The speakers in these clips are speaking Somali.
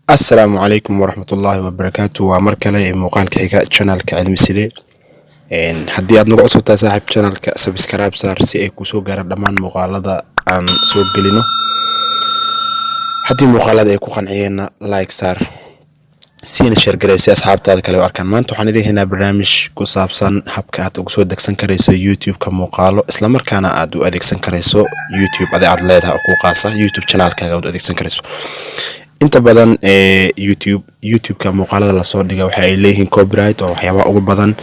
Asalaamu calaykum waraxmatullaahi wabarakaatu. Waa mar kale ee muuqaalka xiga channelka Cilmi Side. Haddii aad nagu cusub tahay, saaxiib, channelka subscribe saar si ay kusoo gaaraan dhammaan muuqaalada aan soo gelino. Haddii muuqaalada ay ku qanciyeenna, like saar, siina share garey si asxaabtaada kale u arkaan. Maanta waxaan idin haynaa barnaamij ku saabsan habka aad ugu soo degsan karayso YouTube-ka muuqaalo, islamarkaana aad u adeegsan karayso YouTube adi aad leedahay oo kuu qaasa, YouTube channelkaaga aad u adeegsan karayso. Inta badan ee YouTube-ka muuqaalada lasoo dhiga waxa ay leeyihiin copyright, oo waxyaabaha ugu badan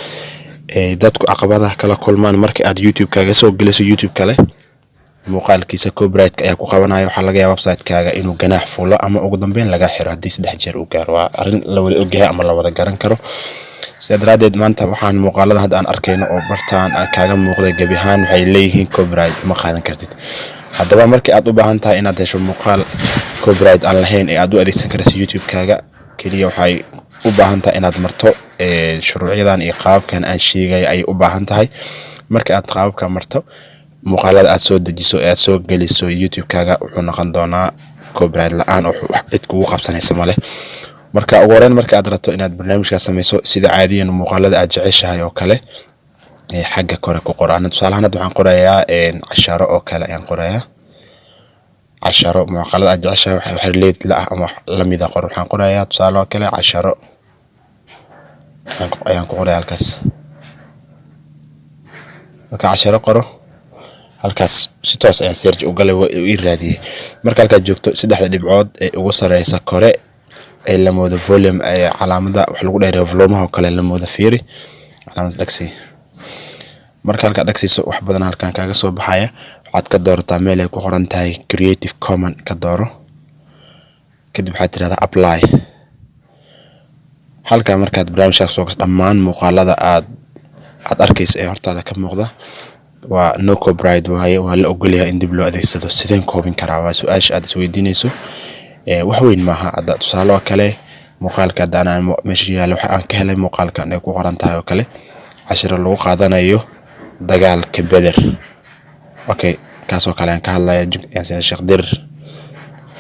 ee dadku caqabadaha kala kulmaan marka aad YouTube kaaga soo geliso YouTube kale muuqaalkiisa, copyright ayaa ku qabanaya. Waxaa laga yaabaa website-kaaga inuu ganaax fuulo ama ugu dambeyn laga xiro haddii 3 jeer uu gaaro. Waa arrin la wada ogyahay ama la wada garan karo. Sidaa daraaddeed, maanta waxaan muuqaalada hadda aan arkayno oo bartaan aan kaaga muuqda gebi ahaan waxay leeyihiin copyright, ma qaadan kartid. Haddaba, markii aad u baahan tahay inaad hesho muuqaal copyright aan lahayn ee aad u adeegsan karayso YouTube-kaaga, keliya waxay u baahan tahay inaad marto shuruucyadan iyo qaababkan aan sheegaya ayay u baahan tahay. Marka aad qaababka marto, muuqaalada aad soo dejiso ee aad soo geliso YouTube-kaaga wuxuu noqon doonaa copyright la-aan oo wax cid kugu qabsanaysa male. Marka ugu horeyn, marka aad rabto inaad barnaamijkaas samayso, sida caadiyan muuqaalada aad jeceshahay oo kale ee xagga kore ku qor. Ana tusaalahaan hadda waxaan qorayaa casharo oo kale ayaan qorayaa. Casharo, muuqaalada aad jeceshahay wax related la ah ama wax lamid ah qor. Waxaan qorayaa tusaale oo kale casharo ayaan ku qoraya halkaas. Marka casharo qoro, halkaas si toos ayaan search u galay, waa ii raadiyey. Marka halkaad joogto, saddexda dhibcood ee ugu sareysa kore ee la moodo volume, ee calaamada wax lagu dheereeyo, volumaha oo kale la moodo, fiiri calaamada, dhagsi. Marka halkaa dhagsiiso, wax badan halkan kaaga soo baxaya. Waxaad ka doorataa meel ay ku qoran tahay Creative Common, ka dooro. Kadib waxaad tirahdaa apply. Halkaa markaad barnaamijkaas soo gasho, dhammaan muuqaalada aad arkaysa ee hortaada ka muuqda waa no copyright waaye, waa la ogolyahay in dib loo adeegsado. Sideen koobin karaa waa su-aasha aad isweydiinayso. Wax weyn maaha. Hadda tusaale oo kale, muuqaalka haddaan aan meesha yaalo, waxa aan ka helay muuqaalkan ay ku qoran tahay oo kale cashiro lagu qaadanayo dagaalka Beder. Okay, kaasoo kale aan ka hadlaya. Yaasiin Sheekh Dirir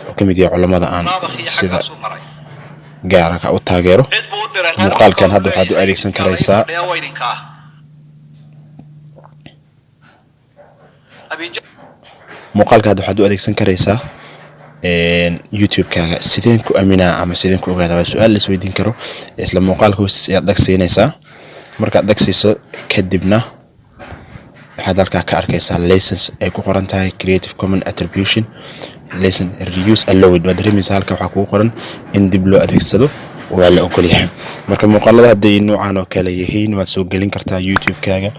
wuxuu ka mid yahay culamada aan sida gaarka u taageero. Muuqaalkan hadda waxaad u adeegsan karaysaa muuqaalka hadda waxaad u adeegsan karaysaa YouTube-kaaga. Sideen ku aaminaa ama sideen ku ogaadaa waa su-aal la isweydiin karo. Isla muuqaalka hoostiis ayaad dhagsiinaysaa. Markaad dhagsiiso kadibna, waxaad halkaa ka arkaysaa license ay ku qoran tahay Creative Common Attribution License, Reuse Allowed. Waad dareemaysaa, halka waxaa kugu qoran in dib loo adeegsado waa la ogol yahay. Marka muuqaalada hadday noocan oo kale yihiin, waad soo gelin kartaa YouTube-kaaga,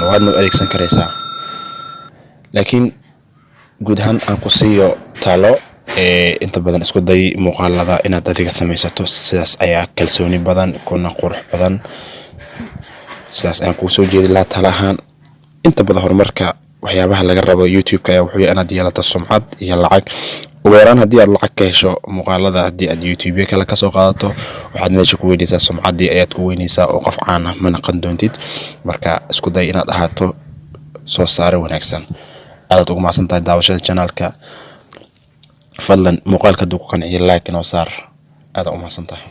waadna u adeegsan karaysaa. Laakiin guud ahaan aan ku siiyo talo: inta badan isku day muuqaalada inaad adiga samaysato. Sidaas ayaa kalsooni badan kuna qurux badan. Sidaas ayaan kuu soo jeedi lahaa talo ahaan. Inta badan horumarka waxyaabaha laga rabo YouTube-ka ayaa wuxuu yahay inaad yeelato sumcad iyo lacag. Ugu yaraan haddii aad lacag ka hesho muuqaalada, haddii aad YouTube kale kasoo qaadato, waxaad meesha ku weynaysaa sumcaddii ayaad ku weynaysaa, oo qof caan ah ma naqan doontid. Marka isku day inaad ahaato soo saare wanaagsan. Aadaad ugu mahadsan tahay daawashada channelka. Fadlan muuqaalka hadduu ku qanciyo, like inoo saar. Aadaad u mahadsan tahay.